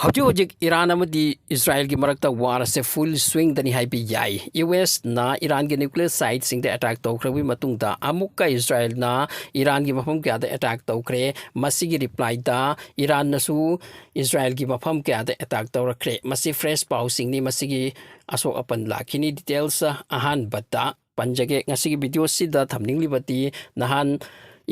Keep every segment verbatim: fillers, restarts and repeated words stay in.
ꯍꯧꯖꯤꯛ ꯍꯧꯖꯤꯛ ꯏꯔꯥꯟ ꯑꯃꯗꯤ ꯏꯁꯔꯥꯏꯜꯒꯤ ꯃꯔꯛꯇ ꯋꯥꯔ ꯑꯁꯦ ꯐꯨꯜ ꯁ꯭ꯋꯤꯡꯗꯅꯤ ꯍꯥꯏꯕ ꯌꯥꯏ꯫ ꯌꯨ ꯑꯦꯁꯅ ꯏꯔꯥꯟꯒꯤ ꯅ꯭ꯌꯨꯀ꯭ꯂꯤꯌꯔ ꯁꯥꯏꯠꯁꯤꯡꯗ ꯑꯦꯇꯥꯛ ꯇꯧꯈ꯭ꯔꯕꯒꯤ ꯃꯇꯨꯡꯗ ꯑꯃꯨꯛꯀ ꯏꯁꯔꯥꯏꯜꯅ ꯏꯔꯥꯟꯒꯤ ꯃꯐꯝ ꯀꯌꯥꯗ ꯑꯦꯇꯥꯛ ꯇꯧꯈ꯭ꯔꯦ꯫ ꯃꯁꯤꯒꯤ ꯔꯤꯄ꯭ꯂꯥꯏꯗ ꯏꯔꯥꯟꯅꯁꯨ ꯏꯁꯔꯥꯏꯜꯒꯤ ꯃꯐꯝ ꯀꯌꯥꯗ ꯑꯦꯇꯥꯛ ꯇꯧꯔꯛꯈ꯭ꯔꯦ꯫ ꯃꯁꯤ ꯐ꯭ꯔꯦꯁ ꯄꯥꯎꯁꯤꯡꯅꯤ꯫ ꯃꯁꯤꯒꯤ ꯑꯁꯣꯛ ꯑꯄꯟ ꯂꯥꯛꯈꯤꯅꯤ꯫ ꯗꯤꯇꯦꯜꯁ ꯑꯍꯥꯟꯕꯗ ꯄꯟꯖꯒꯦ꯫ ꯉꯁꯤꯒꯤ ꯚꯤꯗꯤꯑꯣꯁꯤꯗ ꯊꯝꯅꯤꯡꯂꯤꯕꯗꯤ ꯅꯍꯥꯟ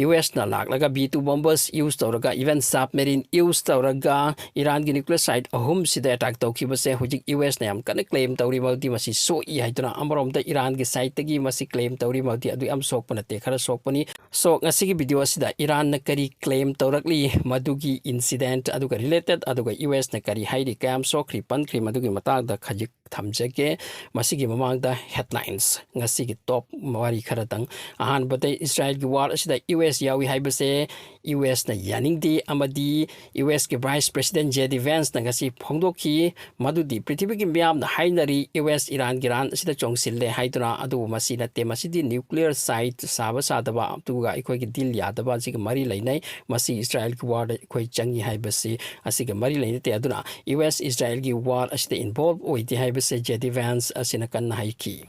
ꯌꯨ ꯑꯦꯁꯅ ꯂꯥꯛꯂꯒ ꯕꯤ ꯇꯨ ꯕꯣꯝꯕꯔꯁ ꯌꯨꯁ ꯇꯧꯔꯒ, ꯏꯚꯟ ꯁꯕꯃꯦꯔꯤꯟ ꯌꯨꯁ ꯇꯧꯔꯒ ꯏꯔꯥꯟꯒꯤ ꯅ꯭ꯌꯨꯀ꯭ꯂꯤꯌꯔ ꯁꯥꯏꯠ ꯑꯍꯨꯝꯁꯤꯗ ꯑꯦꯇꯥꯛ ꯇꯧꯈꯤꯕꯁꯦ ꯍꯧꯖꯤꯛ ꯌꯨ ꯑꯦꯁꯅ ꯌꯥꯝ ꯀꯟꯅ ꯀ꯭ꯂꯦꯝ ꯇꯧꯔꯤ꯫ ꯃꯗꯨꯗꯤ ꯃꯁꯤ ꯁꯣꯛꯏ ꯍꯥꯏꯗꯨꯅ꯫ ꯑꯃꯔꯣꯝꯗ ꯏꯔꯥꯟꯒꯤ ꯁꯥꯏꯠꯇꯒꯤ ꯃꯁꯤ ꯀ꯭ꯂꯦꯝ ꯇꯧꯔꯤ꯫ ꯃꯗꯨꯗꯤ ꯑꯗꯨ ꯌꯥꯝ ꯁꯣꯛꯄ ꯅꯠꯇꯦ, ꯈꯔ ꯁꯣꯛꯄꯅꯤ꯫ ꯁꯣ ꯉꯁꯤꯒꯤ ꯚꯤꯗꯤꯑꯣ ꯑꯁꯤꯗ ꯏꯔꯥꯟꯅ ꯀꯔꯤ ꯀ꯭ꯂꯦꯝ ꯇꯧꯔꯛꯂꯤ, ꯃꯗꯨꯒꯤ ꯏꯟꯁꯤꯗꯦꯟꯠ ꯑꯗꯨꯒ ꯔꯤꯂꯦꯇꯦꯠ, ꯑꯗꯨꯒ ꯌꯨ ꯑꯦꯁꯅ ꯀꯔꯤ ꯍꯥꯏꯔꯤ, ꯀꯌꯥꯝ ꯁꯣꯛꯈ꯭ꯔꯤ ꯄꯟꯈ꯭ꯔꯤ, ꯃꯗꯨꯒꯤ ꯃꯇꯥꯡꯗ ꯈꯖꯤꯛ ꯊꯝꯖꯒꯦ꯫ ꯃꯁꯤꯒꯤ ꯃꯃꯥꯡꯗ ꯍꯦꯗꯂꯥꯏꯟꯁ, ꯉꯁꯤꯒꯤ ꯇꯣꯞ ꯋꯥꯔꯤ ꯈꯔꯗꯪ꯫ ꯑꯍꯥꯟꯕꯗ, ꯏꯁꯔꯥꯏꯜꯒꯤ ꯋꯥꯔ ꯑꯁꯤꯗ ꯌꯨ ꯑꯦꯁ ꯌꯥꯎꯏ ꯍꯥꯏꯕꯁꯦ ꯌꯨ ꯑꯦꯁꯅ ꯌꯥꯅꯤꯡꯗꯦ, ꯑꯃꯗꯤ ꯌꯨ ꯑꯦꯁꯀꯤ ꯚꯥꯏꯁ ꯄ꯭ꯔꯦꯁꯤꯗꯦꯟꯠ ꯖꯦ ꯗꯤ ꯚꯦꯟꯁꯅ ꯉꯁꯤ ꯐꯣꯡꯗꯣꯛꯈꯤ꯫ ꯃꯗꯨꯗꯤ ꯄ꯭ꯔꯤꯊꯤꯕꯤꯒꯤ ꯃꯤꯌꯥꯝꯅ ꯍꯥꯏꯅꯔꯤ, ꯌꯨ ꯑꯦꯁ ꯏꯔꯥꯟꯒꯤ ꯔꯥꯟ ꯑꯁꯤꯗ ꯆꯣꯡꯁꯤꯜꯂꯦ ꯍꯥꯏꯗꯨꯅ꯫ ꯑꯗꯨꯕꯨ ꯃꯁꯤ ꯅꯠꯇꯦ, ꯃꯁꯤꯗꯤ ꯅ꯭ꯌꯨꯀ꯭ꯂꯤꯌꯔ ꯁꯥꯏꯠ ꯁꯥꯕ ꯁꯥꯗꯕ, ꯑꯗꯨꯒ ꯑꯩꯈꯣꯏꯒꯤ ꯗꯤꯜ ꯌꯥꯗꯕ ꯑꯁꯤꯒ ꯃꯔꯤ ꯂꯩꯅꯩ꯫ ꯃꯁꯤ ꯏꯁꯔꯥꯏꯜꯒꯤ ꯋꯥꯔꯗ ꯑꯩꯈꯣꯏ ꯆꯪꯏ ꯍꯥꯏꯕꯁꯤ ꯑꯁꯤꯒ ꯃꯔꯤ ꯂꯩꯅꯗꯦ꯫ ꯑꯗꯨꯅ ꯌꯨ ꯑꯦꯁ ꯏꯁꯔꯥꯏꯜꯒꯤ ꯋꯥꯔ ꯑꯁꯤꯗ ꯏꯟꯚꯣꯜꯕ ꯑꯣꯏꯗꯦ ꯍꯥꯏꯕꯁꯦ ꯖꯦ ꯗꯤ ꯚꯦꯟꯁ ꯑꯁꯤꯅ ꯀꯟꯅ ꯍꯥꯏꯈꯤ꯫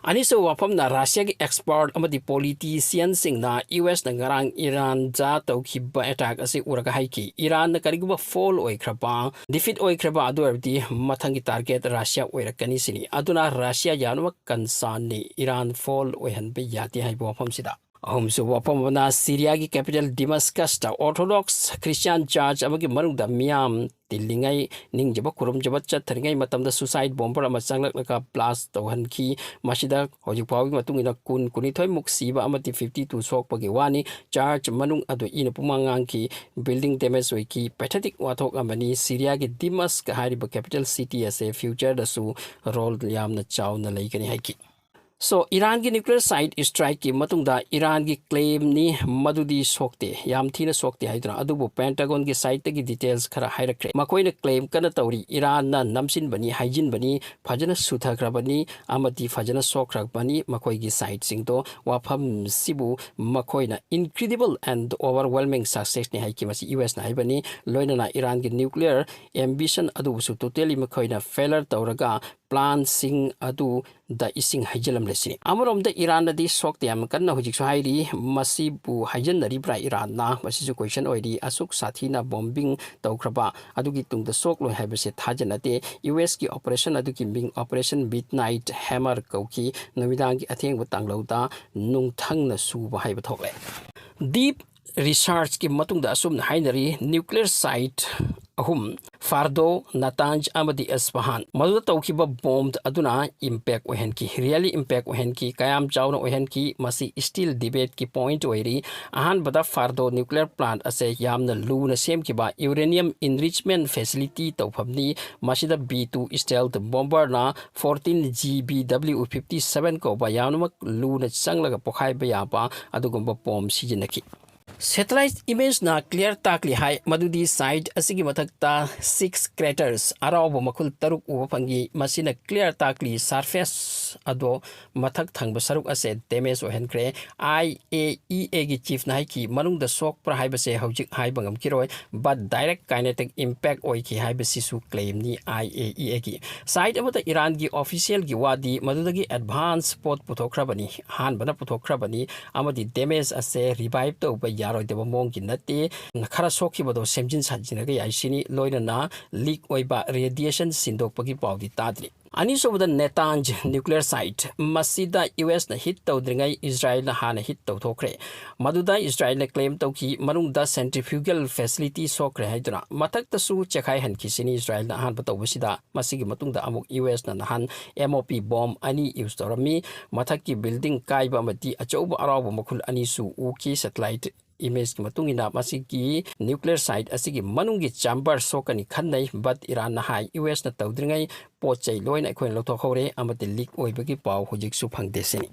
ꯑꯅꯤꯁꯨꯕ ꯋꯥꯐꯝꯅ, ꯔꯁꯤꯌꯥꯒꯤ ꯑꯦꯛꯁꯄꯔꯠ ꯑꯃꯗꯤ ꯄꯣꯂꯤꯇꯤꯁꯤꯌꯟꯁꯤꯡꯅ ꯌꯨ ꯑꯦꯁꯅ ꯉꯔꯥꯡ ꯏꯔꯥꯟꯗ ꯇꯧꯈꯤꯕ ꯑꯦꯇꯥꯛ ꯑꯁꯤ ꯎꯔꯒ ꯍꯥꯏꯈꯤ, ꯏꯔꯥꯟꯅ ꯀꯔꯤꯒꯨꯝꯕ ꯐꯣꯜ ꯑꯣꯏꯈ꯭ꯔꯕ, ꯗꯤꯐꯤꯠ ꯑꯣꯏꯈ꯭ꯔꯕ, ꯑꯗꯨ ꯑꯣꯏꯔꯕꯗꯤ ꯃꯊꯪꯒꯤ ꯇꯥꯔꯒꯦꯠ ꯔꯁꯤꯌꯥ ꯑꯣꯏꯔꯛꯀꯅꯤ ꯁꯤꯅꯤ꯫ ꯑꯗꯨꯅ ꯔꯁꯤꯌꯥ ꯌꯥꯅꯕ ꯀꯟꯁꯔꯟꯅꯤ, ꯏꯔꯥꯟ ꯐꯣꯜ ꯑꯣꯏꯍꯟꯕ ꯌꯥꯗꯦ ꯍꯥꯏꯕ ꯋꯥꯐꯝꯁꯤꯗ꯫ ꯑꯍꯨꯝꯁꯨꯕ ꯋꯥꯐꯝ ꯑꯃꯅ, ꯁꯤꯔꯤꯌꯥꯒꯤ ꯀꯦꯄꯤꯇꯦꯜ ꯗꯤꯃꯁꯀꯁꯇ ꯑꯣꯔꯊꯣꯗꯣꯛꯁ ꯈ꯭ꯔꯤꯁꯇꯤꯌꯥꯟ ꯆꯔꯆ ꯑꯃꯒꯤ ꯃꯅꯨꯡꯗ ꯃꯤꯌꯥꯝ ꯇꯤꯜꯂꯤꯉꯩ, ꯅꯤꯡꯖꯕ ꯈꯨꯔꯨꯝꯖꯕ ꯆꯠꯊꯔꯤꯉꯩ ꯃꯇꯝꯗ ꯁꯨꯁꯥꯏꯠ ꯕꯣꯝꯕꯔ ꯑꯃ ꯆꯪꯂꯛꯂꯒ ꯕ꯭ꯂꯥꯁ ꯇꯧꯍꯟꯈꯤ꯫ ꯃꯁꯤꯗ ꯍꯧꯖꯤꯛ ꯐꯥꯎꯒꯤ ꯃꯇꯨꯡ ꯏꯟꯅ ꯀꯨꯟ, ꯀꯨꯟꯅꯤꯊꯣꯏꯃꯨꯛ ꯁꯤꯕ ꯑꯃꯗꯤ ꯐꯤꯐꯇꯤ ꯇꯨ ꯁꯣꯛꯄꯒꯤ ꯋꯥꯅꯤ꯫ ꯆꯔꯆ ꯃꯅꯨꯡ ꯑꯗꯨ ꯏꯅ ꯄꯨꯡꯉꯥꯡ ꯉꯥꯡꯈꯤ꯫ ꯕꯤꯜꯗꯤꯡ ꯗꯦꯃꯦꯖ ꯑꯣꯏꯈꯤ꯫ ꯄꯦꯊꯦꯇꯤꯛ ꯋꯥꯊꯣꯛ ꯑꯃꯅꯤ꯫ ꯁꯤꯔꯤꯌꯥꯒꯤ ꯗꯤꯃꯁꯛ ꯍꯥꯏꯔꯤꯕ ꯀꯦꯄꯤꯇꯦꯜ ꯁꯤꯇꯤ ꯑꯁꯦ ꯐ꯭ꯌꯨꯆꯔꯗꯁꯨ ꯔꯣꯜ ꯌꯥꯝꯅ ꯆꯥꯎꯅ ꯂꯩꯒꯅꯤ ꯍꯥꯏꯈꯤ꯫ So, ꯏꯔꯥꯟꯒꯤ nuclear site strikeꯀꯤ ꯃꯇꯨꯡꯗ ꯏꯔꯥꯟꯒꯤ claimꯅꯤ, ꯃꯗꯨꯗꯤ ꯁꯣꯛꯇꯦ, ꯌꯥꯝ ꯊꯤꯅ ꯁꯣꯛꯇꯦ ꯍꯥꯏꯗꯨꯅ꯫ ꯑꯗꯨꯕꯨ Pentagonꯒꯤ sideꯇꯒꯤ details ꯈꯔ ꯍꯥꯏꯔꯛꯈ꯭ꯔꯦ꯫ ꯃꯈꯣꯏꯅ claim ꯀꯟꯅ ꯇꯧꯔꯤ, ꯏꯔꯥꯟꯅ ꯅꯝꯁꯤꯟꯕꯅꯤ, ꯍꯥꯏꯖꯤꯟꯕꯅꯤ, ꯐꯖꯅ ꯁꯨꯊꯈ꯭ꯔꯕꯅꯤ ꯑꯃꯗꯤ ꯐꯖꯅ ꯁꯣꯛꯈ꯭ꯔꯕꯅꯤ ꯃꯈꯣꯏꯒꯤ siteꯁꯤꯡꯗꯣ꯫ ꯋꯥꯐꯝꯁꯤꯕꯨ ꯃꯈꯣꯏꯅ incredible and overwhelming successꯅꯤ ꯍꯥꯏꯈꯤ꯫ ꯃꯁꯤ USꯅ ꯍꯥꯏꯕꯅꯤ꯫ ꯂꯣꯏꯅꯅ ꯏꯔꯥꯟꯒꯤ nuclear ambition ꯑꯗꯨꯕꯨꯁꯨ totally ꯃꯈꯣꯏꯅ failure ꯇꯧꯔꯒ planꯁꯤꯡ ꯑꯗꯨꯗ ꯏꯁꯤꯡ ꯍꯩꯖꯤꯜꯂꯝꯂꯦ ꯁꯤꯅꯤ꯫ ꯑꯃꯔꯣꯝꯗ ꯏꯔꯥꯟꯅꯗꯤ ꯁꯣꯛꯇ ꯌꯥꯝ ꯀꯟꯅ ꯍꯧꯖꯤꯛꯁꯨ ꯍꯥꯏꯔꯤ꯫ ꯃꯁꯤꯕꯨ ꯍꯥꯏꯖꯤꯟꯅꯔꯤꯕ꯭ꯔꯥ ꯏꯔꯥꯟꯅ? ꯃꯁꯤꯁꯨ question ꯑꯣꯏꯔꯤ꯫ ꯑꯁꯨꯛ ꯁꯥꯊꯤꯅ bombing ꯇꯧꯈ꯭ꯔꯕ ꯑꯗꯨꯒꯤ ꯇꯨꯡꯗ ꯁꯣꯛꯂꯣꯏ ꯍꯥꯏꯕꯁꯦ ꯊꯥꯖꯅꯗꯦ꯫ USꯀꯤ operation ꯑꯗꯨꯒꯤ ꯃꯤꯡ Operation Midnight Hammer ꯀꯧꯈꯤ꯫ ꯅꯨꯃꯤꯗꯥꯡꯒꯤ ꯑꯊꯦꯡꯕ ꯇꯥꯡꯂꯧꯗ ꯅꯨꯡꯊꯪꯅ ꯁꯨꯕ ꯍꯥꯏꯕ ꯊꯣꯛꯂꯦ꯫ Deep researchꯀꯤ ꯃꯇꯨꯡꯗ ꯑꯁꯨꯝꯅ ꯍꯥꯏꯅꯔꯤ, nuclear site ꯑꯍꯨꯝ, ꯐꯥꯔꯗꯣ, ꯅꯇꯥꯟꯖ ꯑꯃꯗꯤ ꯑꯦꯁꯐꯍꯥꯟ, ꯃꯗꯨꯗ ꯇꯧꯈꯤꯕ bomb ꯑꯗꯨꯅ impact ꯑꯣꯏꯍꯟꯈꯤ, really impact ꯑꯣꯏꯍꯟꯈꯤ꯫ ꯀꯌꯥꯝ ꯆꯥꯎꯅ ꯑꯣꯏꯍꯟꯈꯤ, ꯃꯁꯤ still debateꯀꯤ point ꯑꯣꯏꯔꯤ꯫ ꯑꯍꯥꯟꯕꯗ, ꯐꯥꯔꯗꯣ nuclear plant ꯑꯁꯦ ꯌꯥꯝꯅ ꯂꯨꯅ ꯁꯦꯝꯈꯤꯕ uranium enrichment facility ꯇꯧꯐꯝꯅꯤ꯫ ꯃꯁꯤꯗ B two stealth bomberꯅ fourteen G B W fifty seven ꯀꯧꯕ ꯌꯥꯝꯅꯃꯛ ꯂꯨꯅ ꯆꯪꯂꯒ ꯄꯣꯈꯥꯏꯕ ꯌꯥꯕ ꯑꯗꯨꯒꯨꯝꯕ bomb ꯁꯤꯖꯤꯟꯅꯈꯤ꯫ Satellite imageꯅ clear ꯇꯥꯛꯂꯤ ꯍꯥꯏ ꯃꯗꯨꯗꯤ site ꯑꯁꯤꯒꯤ ꯃꯊꯛꯇ six craters, ꯑꯔꯥꯎꯕ ꯃꯈꯨꯜ ꯇꯔꯨꯛ ꯎꯕ ꯐꯪꯈꯤ꯫ ꯃꯁꯤꯅ clear ꯇꯥꯛꯂꯤ surface ꯑꯗꯣ ꯃꯊꯛ ꯊꯪꯕ ꯁꯔꯨꯛ ꯑꯁꯦ damage ꯑꯣꯏꯍꯟꯈ꯭ꯔꯦ꯫ IAEAꯒꯤ chiefꯅ ꯍꯥꯏꯈꯤ, ꯃꯅꯨꯡꯗ ꯁꯣꯛꯄ꯭ꯔꯥ ꯍꯥꯏꯕꯁꯦ ꯍꯧꯖꯤꯛ ꯍꯥꯏꯕ ꯉꯝꯈꯤꯔꯣꯏ, but direct kinetic impact ꯑꯣꯏꯈꯤ ꯍꯥꯏꯕꯁꯤꯁꯨ claimꯅꯤ IAEAꯒꯤ꯫ Site ꯑꯃꯗ ꯏꯔꯥꯟꯒꯤ officialꯒꯤ ꯋꯥꯗꯤ ꯃꯗꯨꯗꯒꯤ advance ꯄꯣꯠ ꯄꯨꯊꯣꯛꯈ꯭ꯔꯕꯅꯤ, ꯑꯍꯥꯟꯕꯅ ꯄꯨꯊꯣꯛꯈ꯭ꯔꯕꯅꯤ ꯑꯃꯗꯤ damage ꯑꯁꯦ revive ꯇꯧꯕ ꯌꯥꯔꯣꯏꯗꯕ ꯃꯑꯣꯡꯒꯤ ꯅꯠꯇꯦ꯫ ꯈꯔ ꯁꯣꯛꯈꯤꯕꯗꯣ ꯁꯦꯝꯖꯤꯟ ꯁꯥꯖꯤꯟꯅꯕ ꯌꯥꯏ ꯁꯤꯅꯤ꯫ ꯂꯣꯏꯅꯅ leak ꯑꯣꯏꯕ radiation ꯁꯤꯟꯗꯣꯛꯄꯒꯤ ꯄꯥꯎꯗꯤ ꯇꯥꯗ꯭ꯔꯤ꯫ ꯑꯅꯤꯁꯨꯕꯗ Natanz nuclear site꯫ ꯃꯁꯤꯗ USꯅ hit ꯇꯧꯗ꯭ꯔꯤꯉꯩ ꯏꯖꯔꯥꯏꯜꯅ ꯍꯥꯟꯅ hit ꯇꯧꯊꯣꯛꯈ꯭ꯔꯦ꯫ ꯃꯗꯨꯗ ꯏꯖꯔꯥꯏꯜꯅ claim ꯇꯧꯈꯤ, ꯃꯅꯨꯡꯗ centrifugal facility ꯁꯣꯛꯈ꯭ꯔꯦ ꯍꯥꯏꯗꯨꯅ꯫ ꯃꯊꯛꯇꯁꯨ ꯆꯦꯈꯥꯏꯍꯟꯈꯤꯁꯤꯅꯤ ꯏꯖꯔꯥꯏꯜꯅ ꯑꯍꯥꯟꯕ ꯇꯧꯕꯁꯤꯗ꯫ ꯃꯁꯤꯒꯤ ꯃꯇꯨꯡꯗ ꯑꯃꯨꯛ USꯅ ꯅꯍꯥꯟ MOP bomb ꯑꯅꯤ use ꯇꯧꯔꯝꯃꯤ꯫ ꯃꯊꯛꯀꯤ building ꯀꯥꯏꯕ ꯑꯃꯗꯤ ꯑꯆꯧꯕ ꯑꯔꯥꯎꯕ ꯃꯈꯨꯜ ꯑꯅꯤꯁꯨ ꯎꯈꯤ satellite ꯏꯃꯦꯖꯀꯤ ꯃꯇꯨꯡ ꯏꯟꯅ ꯃꯁꯤꯒꯤ nuclear site ꯑꯁꯤꯒꯤ ꯃꯅꯨꯡꯒꯤ chamber ꯁꯣꯛꯀꯅꯤ ꯈꯟꯅꯩ, but ꯏꯔꯥꯟꯅ ꯍꯥꯏ ꯌꯨ ꯑꯦꯁꯅ ꯇꯧꯗ꯭ꯔꯤꯉꯩ ꯄꯣꯠ ꯆꯩ ꯂꯣꯏꯅ ꯑꯩꯈꯣꯏꯅ ꯂꯧꯊꯣꯛꯍꯧꯔꯦ ꯑꯃꯗꯤ leak ꯑꯣꯏꯕꯒꯤ ꯄꯥꯎ ꯍꯧꯖꯤꯛꯁꯨ ꯐꯪꯗꯦ ꯁꯤꯅꯤ꯫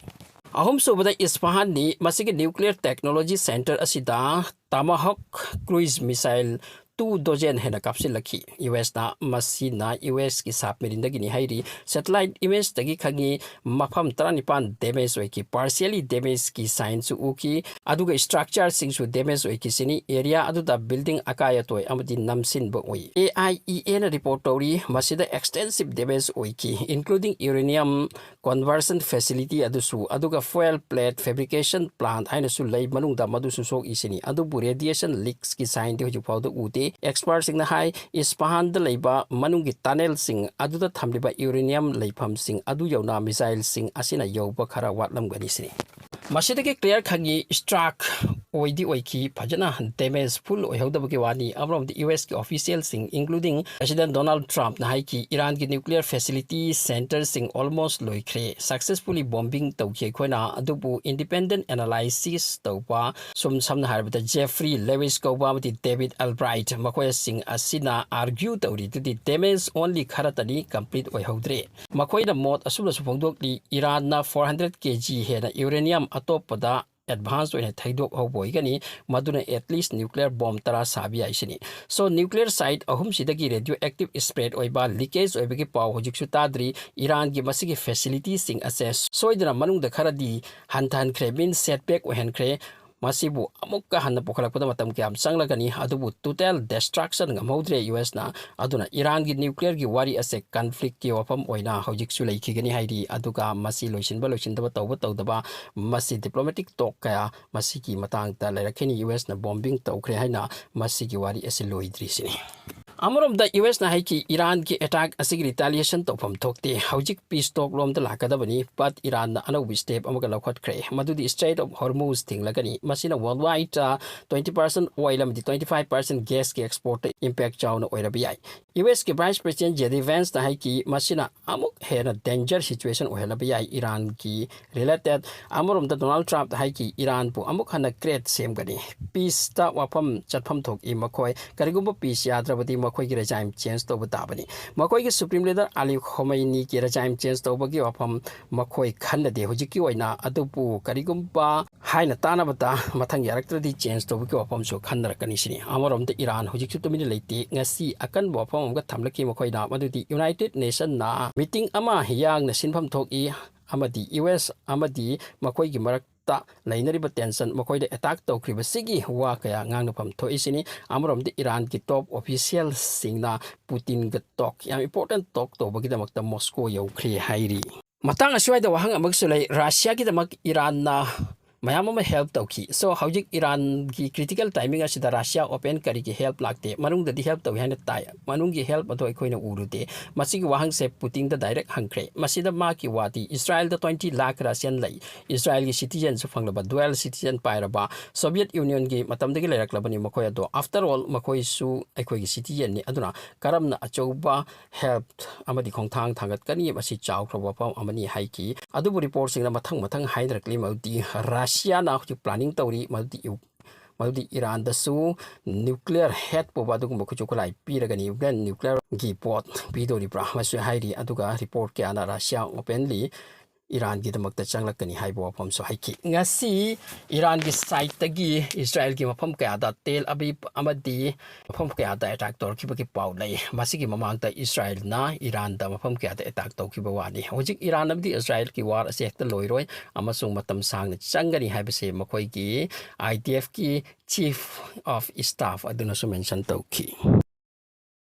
ꯑꯍꯨꯝꯁꯨꯕꯗ ꯏꯁꯐꯍꯥꯟꯅꯤ꯫ ꯃꯁꯤꯒꯤ nuclear technology center ꯑꯁꯤꯗ Tomahawk cruise missile two dozen ꯍꯦꯟꯅ ꯀꯥꯞꯁꯤꯜꯂꯛꯈꯤ꯫ ꯌꯨ ꯑꯦꯁꯅ ꯃꯁꯤꯅ ꯌꯨ ꯑꯦꯁꯀꯤ submarineꯗꯒꯤꯅꯤ ꯍꯥꯏꯔꯤ꯫ Satellite imageꯇꯒꯤ ꯈꯪꯉꯤ ꯃꯐꯝ ꯇꯔꯥꯅꯤꯄꯥꯟ damage ꯑꯣꯏꯈꯤ꯫ Partially damageꯀꯤ signꯁꯨ ꯎꯈꯤ, ꯑꯗꯨꯒ structureꯁꯤꯡꯁꯨ damage ꯑꯣꯏꯈꯤ ꯁꯤꯅꯤ꯫ Area ꯑꯗꯨꯗ building ꯑꯀꯥꯏ ꯑꯇꯣꯏ ꯑꯃꯗꯤ ꯅꯝꯁꯤꯟꯕ ꯎꯏ꯫ ꯑꯦ ꯑꯥꯏ ꯏ ꯑꯦꯅ report ꯇꯧꯔꯤ ꯃꯁꯤꯗ extensive damage ꯑꯣꯏꯈꯤ, including uranium conversion facility ꯑꯗꯨꯁꯨ, ꯑꯗꯨꯒ fuel plant fabrication plant ꯍꯥꯏꯅꯁꯨ ꯂꯩ ꯃꯅꯨꯡꯗ, ꯃꯗꯨꯁꯨ ꯁꯣꯛꯏ ꯁꯤꯅꯤ꯫ ꯑꯗꯨꯕꯨ radiation leaksꯀꯤ signꯗꯤ ꯍꯧꯖꯤꯛ ꯐꯥꯎꯗ ꯎꯗꯦ꯫ Expertꯁꯤꯡꯅ ꯍꯥꯏ ꯏꯁꯐꯍꯥꯟꯗ ꯂꯩꯕ ꯃꯅꯨꯡꯒꯤ tunnelꯁꯤꯡ ꯑꯗꯨꯗ ꯊꯝꯂꯤꯕ uranium ꯂꯩꯐꯝꯁꯤꯡ ꯑꯗꯨ ꯌꯧꯅ missileꯁꯤꯡ ꯑꯁꯤꯅ ꯌꯧꯕ ꯈꯔ ꯋꯥꯠꯂꯝꯒꯅꯤ ꯁꯤꯅꯤ꯫ ꯃꯁꯤꯗꯒꯤ clear ꯈꯪꯉꯤ, struck ꯑꯣꯏꯗꯤ ꯑꯣꯏꯈꯤ, ꯐꯖꯅ damageful ꯑꯣꯏꯍꯧꯗꯕꯒꯤ ꯋꯥꯅꯤ꯫ ꯑꯃꯔꯣꯝꯗ ꯌꯨ ꯑꯦꯁꯀꯤ officialꯁꯤꯡ, including President Donald Trumpꯅ ꯍꯥꯏꯈꯤ, ꯏꯔꯥꯟꯒꯤ nuclear facility centreꯁꯤꯡ almost ꯂꯣꯏꯈ꯭ꯔꯦ, successfully bombing ꯇꯧꯈꯤ ꯑꯩꯈꯣꯏꯅ꯫ ꯑꯗꯨꯕꯨ independent analysis ꯇꯧꯕ, ꯁꯨꯝ ꯁꯝꯅ ꯍꯥꯏꯔꯕꯗ Jeffrey Lewis ꯀꯧꯕ ꯑꯃꯗꯤ David Albright, ꯃꯈꯣꯏꯁꯤꯡ ꯑꯁꯤꯅ argue ꯇꯧꯔꯤꯗꯨꯗꯤ damage only ꯈꯔꯇꯅꯤ, complete ꯑꯣꯏꯍꯧꯗ꯭ꯔꯦ꯫ ꯃꯈꯣꯏꯅ ꯃꯣꯠ ꯑꯁꯨꯝꯅꯁꯨ ꯐꯣꯡꯗꯣꯛꯂꯤ, ꯏꯔꯥꯟꯅ four hundred K G ꯍꯦꯟꯅ uranium ꯑꯇꯣꯞꯄꯗ advance ꯑꯣꯏꯅ ꯊꯩꯗꯣꯛꯍꯧꯕ ꯑꯣꯏꯒꯅꯤ, ꯃꯗꯨꯅ at least nuclear bomb ꯇꯔꯥ ꯁꯥꯕ ꯌꯥꯏ ꯁꯤꯅꯤ꯫ So nuclear site ꯑꯍꯨꯝꯁꯤꯗꯒꯤ radioactive spread ꯑꯣꯏꯕ, leakage ꯑꯣꯏꯕꯒꯤ ꯄꯥꯎ ꯍꯧꯖꯤꯛꯁꯨ ꯇꯥꯗ꯭ꯔꯤ꯫ ꯏꯔꯥꯟꯒꯤ ꯃꯁꯤꯒꯤ facilityꯁꯤꯡ ꯑꯁꯦ ꯁꯣꯏꯗꯅ ꯃꯅꯨꯡꯗ ꯈꯔꯗꯤ ꯍꯟꯊꯍꯟꯈ꯭ꯔꯦ, means setback ꯑꯣꯏꯍꯟꯈ꯭ꯔꯦ꯫ ꯃꯁꯤꯕꯨ ꯑꯃꯨꯛꯀ ꯍꯟꯅ ꯄꯨꯈꯠꯂꯛꯄꯗ ꯃꯇꯝ ꯀꯌꯥꯝ ꯆꯪꯂꯒꯅꯤ? ꯑꯗꯨꯕꯨ total destruction ꯉꯝꯍꯧꯗ꯭ꯔꯦ ꯌꯨ ꯑꯦꯁꯅ꯫ ꯑꯗꯨꯅ ꯏꯔꯥꯟꯒꯤ nuclearꯒꯤ ꯋꯥꯔꯤ ꯑꯁꯦ conflictꯀꯤ ꯋꯥꯐꯝ ꯑꯣꯏꯅ ꯍꯧꯖꯤꯛꯁꯨ ꯂꯩꯈꯤꯒꯅꯤ ꯍꯥꯏꯔꯤ꯫ ꯑꯗꯨꯒ ꯃꯁꯤ ꯂꯣꯏꯁꯤꯟꯕ ꯂꯣꯏꯁꯤꯟꯗꯕ, ꯇꯧꯕ ꯇꯧꯗꯕ, ꯃꯁꯤ diplomatic talk ꯀꯌꯥ ꯃꯁꯤꯒꯤ ꯃꯇꯥꯡꯗ ꯂꯩꯔꯛꯈꯤꯅꯤ꯫ ꯌꯨ ꯑꯦꯁꯅ bombing ꯇꯧꯈ꯭ꯔꯦ ꯍꯥꯏꯅ ꯃꯁꯤꯒꯤ ꯋꯥꯔꯤ ꯑꯁꯤ ꯂꯣꯏꯗ꯭ꯔꯤ ꯁꯤꯅꯤ꯫ ꯑꯃꯔꯣꯝꯗ ꯌꯨ ꯑꯦꯁꯅ ꯍꯥꯏꯈꯤ, ꯏꯔꯥꯟꯒꯤ ꯑꯦꯇꯥꯛ ꯑꯁꯤꯒꯤ ꯔꯤꯇꯥꯂꯤꯌꯦꯁꯟ ꯇꯧꯐꯝ ꯊꯣꯛꯇꯦ, ꯍꯧꯖꯤꯛ ꯄꯤꯁ ꯇꯣꯛ ꯂꯣꯝꯗ ꯂꯥꯛꯀꯗꯕꯅꯤ, ꯕꯠ ꯏꯔꯥꯟꯅ ꯑꯅꯧꯕ ꯁ꯭ꯇꯦꯞ ꯑꯃꯒ ꯂꯧꯈꯠꯈ꯭ꯔꯦ, ꯃꯗꯨꯗꯤ ꯁ꯭ꯇ꯭ꯔꯦꯠ ꯑꯣꯐ ꯍꯣꯔꯃꯨꯖ ꯊꯤꯡꯂꯒꯅꯤ꯫ ꯃꯁꯤꯅ ꯋꯥꯔꯜ ꯋꯥꯏꯗ ꯇ꯭ꯋꯦꯟꯇꯤ ꯄꯥꯔꯁꯦꯟ ꯑꯣꯏꯜ ꯑꯃꯗꯤ ꯇ꯭ꯋꯦꯟꯇꯤ ꯐꯥꯏꯚ ꯄꯥꯔꯁꯦꯟ ꯒ꯭ꯌꯥꯁꯀꯤ ꯑꯦꯛꯁꯄꯣꯔꯠꯇ ꯏꯝꯄꯦꯛ ꯆꯥꯎꯅ ꯑꯣꯏꯔꯕ ꯌꯥꯏ꯫ ꯌꯨ ꯑꯦꯁꯀꯤ ꯚꯥꯏꯁ ꯄ꯭ꯔꯦꯁꯤꯗꯦꯟ ꯖꯦ ꯗꯤ ꯚꯦꯟꯁꯅ ꯍꯥꯏꯈꯤ, ꯃꯁꯤꯅ ꯑꯃꯨꯛ ꯍꯦꯟꯅ ꯗꯦꯟꯖꯔ ꯁꯤꯆꯨꯋꯦꯁꯟ ꯑꯣꯏꯍꯜꯂꯕ ꯌꯥꯏ ꯏꯔꯥꯟꯒꯤ ꯔꯤꯂꯦꯇꯦꯠ꯫ ꯑꯃꯔꯣꯝꯗ ꯗꯣꯅꯥꯜꯗ ꯇ꯭ꯔꯝꯞꯅ ꯍꯥꯏꯈꯤ, ꯏꯔꯥꯟꯕꯨ ꯑꯃꯨꯛ ꯍꯟꯅ ꯀ꯭ꯔꯦꯠ ꯁꯦꯝꯒꯅꯤ, ꯄꯤꯁꯇ ꯋꯥꯐꯝ ꯆꯠꯐꯝ ꯊꯣꯛꯏ ꯃꯈꯣꯏ, ꯀꯔꯤꯒꯨꯝꯕ ꯄꯤꯁ ꯌꯥꯗ꯭ꯔꯕꯗꯤ ꯃꯈꯣꯏꯒꯤ ꯔꯦꯖꯥꯏꯝ ꯆꯦꯟꯖ ꯇꯧꯕ ꯇꯥꯕꯅꯤ꯫ ꯃꯈꯣꯏꯒꯤ ꯁꯨꯄ꯭ꯔꯤꯝ ꯂꯤꯗꯔ ꯑꯂꯤ ꯈꯣꯃꯩꯅꯤꯒꯤ ꯔꯦꯖꯥꯏꯝ ꯆꯦꯟꯖ ꯇꯧꯕꯒꯤ ꯋꯥꯐꯝ ꯃꯈꯣꯏ ꯈꯟꯅꯗꯦ ꯍꯧꯖꯤꯛꯀꯤ ꯑꯣꯏꯅ, ꯑꯗꯨꯕꯨ ꯀꯔꯤꯒꯨꯝꯕ ꯍꯥꯏꯅ ꯇꯥꯅꯕꯗ ꯃꯊꯪ ꯌꯥꯔꯛꯇ꯭ꯔꯗꯤ ꯆꯦꯟꯖ ꯇꯧꯕꯒꯤ ꯋꯥꯐꯝꯁꯨ ꯈꯟꯅꯔꯛꯀꯅꯤ ꯁꯤꯅꯤ꯫ ꯑꯃꯔꯣꯝꯗ ꯏꯔꯥꯟ ꯍꯧꯖꯤꯛꯁꯨ ꯇꯨꯃꯤꯟꯅ ꯂꯩꯇꯦ꯫ ꯉꯁꯤ ꯑꯀꯟꯕ ꯋꯥꯐꯝ ꯑꯃꯒ ꯊꯝꯂꯛꯈꯤ ꯃꯈꯣꯏꯅ, ꯃꯗꯨꯗꯤ ꯌꯨꯅꯥꯏꯇꯦꯗ ꯅꯦꯁꯟꯅ ꯃꯤꯇꯤꯡ ꯑꯃ ꯌꯥꯡꯅ ꯁꯤꯟꯐꯝ ꯊꯣꯛꯏ ꯑꯃꯗꯤ ꯌꯨ ꯑꯦꯁ ꯑꯃꯗꯤ ꯃꯈꯣꯏꯒꯤ ꯃꯔꯛꯇ ꯂꯩꯅꯔꯤꯕ ꯇꯦꯟꯁꯟ ꯃꯈꯣꯏꯗ ꯑꯦꯇꯥꯛ ꯇꯧꯈ꯭ꯔꯤꯕꯁꯤꯒꯤ ꯋꯥ ꯀꯌꯥ ꯉꯥꯡꯅꯐꯝ ꯊꯣꯛꯏꯁꯤꯅꯤ꯫ ꯑꯃꯔꯣꯝꯗ ꯏꯔꯥꯟꯒꯤ ꯇꯣꯞ ꯑꯣꯐꯤꯁꯤꯌꯦꯜꯁꯤꯡꯅ ꯄꯨꯇꯤꯟꯒ ꯇꯣꯛ, ꯌꯥꯝ ꯏꯝꯄꯣꯔꯇꯦꯟ ꯇꯣꯛ ꯇꯧꯕꯒꯤꯗꯃꯛꯇ ꯃꯣꯁꯀꯣ ꯌꯧꯈ꯭ꯔꯦ ꯍꯥꯏꯔꯤ꯫ ꯃꯇꯥꯡ ꯑꯁ꯭ꯋꯥꯏꯗ ꯋꯥꯍꯪ ꯑꯃꯒꯁꯨ ꯂꯩ, ꯔꯁꯤꯌꯥꯒꯤꯗꯃꯛ ꯏꯔꯥꯟꯅ ꯃꯌꯥꯝ ꯑꯃ ꯍꯦꯜꯞ ꯇꯧꯈꯤ꯫ So, ꯍꯧꯖꯤꯛ ꯏꯔꯥꯟꯒꯤ ꯀ꯭ꯔꯤꯇꯤꯀꯦꯜ ꯇꯥꯏꯃꯤꯡ ꯑꯁꯤꯗ ꯔꯁꯤꯌꯥ ꯑꯣꯄꯦꯟ ꯀꯔꯤꯒꯤ ꯍꯦꯜꯞ ꯂꯥꯛꯇꯦ? ꯃꯅꯨꯡꯗꯗꯤ ꯍꯦꯜꯞ ꯇꯧꯏ ꯍꯥꯏꯅ ꯇꯥꯏ, ꯃꯅꯨꯡꯒꯤ ꯍꯦꯜꯞ ꯑꯗꯨ ꯑꯩꯈꯣꯏꯅ ꯎꯔꯨꯗꯦ꯫ ꯃꯁꯤꯒꯤ ꯋꯥꯍꯪꯁꯦ ꯄꯨꯇꯤꯟꯗ ꯗꯥꯏꯔꯦꯛ ꯍꯪꯈ꯭ꯔꯦ꯫ ꯃꯁꯤꯗ ꯃꯥꯒꯤ ꯋꯥꯗꯤ, ꯏꯁꯔꯥꯏꯜꯗ ꯇ꯭ꯋꯦꯟꯇꯤ ꯂꯥꯈ ꯔꯁꯤꯌꯟ ꯂꯩ, ꯏꯁꯔꯥꯏꯜꯒꯤ ꯁꯤꯇꯤꯖꯦꯟꯁꯨ ꯐꯪꯂꯕ, ꯗꯨꯋꯦꯜ ꯁꯤꯇꯤꯖꯦꯟ ꯄꯥꯏꯔꯕ, ꯁꯣꯚꯤꯌꯦꯠ ꯌꯨꯅꯤꯌꯟꯒꯤ ꯃꯇꯝꯗꯒꯤ ꯂꯩꯔꯛꯂꯕꯅꯤ ꯃꯈꯣꯏ ꯑꯗꯣ꯫ ꯑꯥꯐꯇꯔ ꯑꯣꯜ, ꯃꯈꯣꯏꯁꯨ ꯑꯩꯈꯣꯏꯒꯤ ꯁꯤꯇꯤꯖꯦꯟꯅꯤ, ꯑꯗꯨꯅ ꯀꯔꯝꯅ ꯑꯆꯧꯕ ꯍꯦꯜꯞ ꯑꯃꯗꯤ ꯈꯣꯡꯊꯥꯡ ꯊꯥꯡꯒꯠꯀꯅꯤ? ꯃꯁꯤ ꯆꯥꯎꯈ꯭ꯔꯕ ꯋꯥꯐꯝ ꯑꯃꯅꯤ ꯍꯥꯏꯈꯤ꯫ ꯑꯗꯨꯕꯨ ꯔꯤꯄꯣꯔꯠꯁꯤꯡꯅ ꯃꯊꯪ ꯃꯊꯪ ꯍꯥꯏꯅꯔꯛꯂꯤ, ꯃꯗꯨꯗꯤ ꯔꯁꯤꯌꯥꯅ ꯍꯧꯖꯤꯛ ꯄ꯭ꯂꯥꯅꯤꯡ ꯇꯧꯔꯤ, ꯃꯗꯨꯗꯤ ꯏꯎ-, ꯃꯗꯨꯗꯤ ꯏꯔꯥꯟꯗꯁꯨ ꯅ꯭ꯌꯨꯀ꯭ꯂꯤꯌꯔ ꯍꯦꯠ ꯄꯨꯕ ꯑꯗꯨꯒꯨꯝꯕ ꯈꯨꯠꯁꯨ ꯈꯨꯠꯂꯥꯏ ꯄꯤꯔꯒꯅꯤ, ꯏꯚꯟ ꯅ꯭ꯌꯨꯀ꯭ꯂꯤꯌꯔꯒꯤ ꯄꯣꯠ ꯄꯤꯗꯧꯔꯤꯕ꯭ꯔꯥ? ꯃꯁꯤ ꯍꯥꯏꯔꯤ꯫ ꯑꯗꯨꯒ ꯔꯤꯄꯣꯔꯠ ꯀꯌꯥꯅ ꯔꯁꯤꯌꯥ ꯑꯣꯄꯦꯟꯂꯤ ꯏꯔꯥꯟꯒꯤꯗꯃꯛꯇ ꯆꯪꯂꯛꯀꯅꯤ ꯍꯥꯏꯕ ꯋꯥꯐꯝꯁꯨ ꯍꯥꯏꯈꯤ꯫ ꯉꯁꯤ ꯏꯔꯥꯟꯒꯤ ꯁꯥꯏꯠꯇꯒꯤ ꯏꯁꯔꯥꯏꯜꯒꯤ ꯃꯐꯝ ꯀꯌꯥꯗ, ꯇꯦꯜ ꯑꯕꯤꯕ ꯑꯃꯗꯤ ꯃꯐꯝ ꯀꯌꯥꯗ ꯑꯦꯇꯥꯛ ꯇꯧꯔꯛꯈꯤꯕꯒꯤ ꯄꯥꯎ ꯂꯩ꯫ ꯃꯁꯤꯒꯤ ꯃꯃꯥꯡꯗ ꯏꯁꯔꯥꯏꯜꯅ ꯏꯔꯥꯟꯗ ꯃꯐꯝ ꯀꯌꯥꯗ ꯑꯦꯇꯥꯛ ꯇꯧꯈꯤꯕ ꯋꯥꯅꯤ꯫ ꯍꯧꯖꯤꯛ ꯏꯔꯥꯟ ꯑꯃꯗꯤ ꯏꯁꯔꯥꯏꯜꯒꯤ ꯋꯥꯔ ꯑꯁꯤ ꯍꯦꯛꯇ ꯂꯣꯏꯔꯣꯏ ꯑꯃꯁꯨꯡ ꯃꯇꯝ ꯁꯥꯡꯅ ꯆꯪꯒꯅꯤ ꯍꯥꯏꯕꯁꯤ ꯃꯈꯣꯏꯒꯤ ꯑꯥꯏ ꯗꯤ ꯑꯦꯐꯀꯤ ꯆꯤꯐ ꯑꯣꯐ ꯁ꯭ꯇꯥꯐ ꯑꯗꯨꯅꯁꯨ ꯃꯦꯟꯁꯟ ꯇꯧꯈꯤ꯫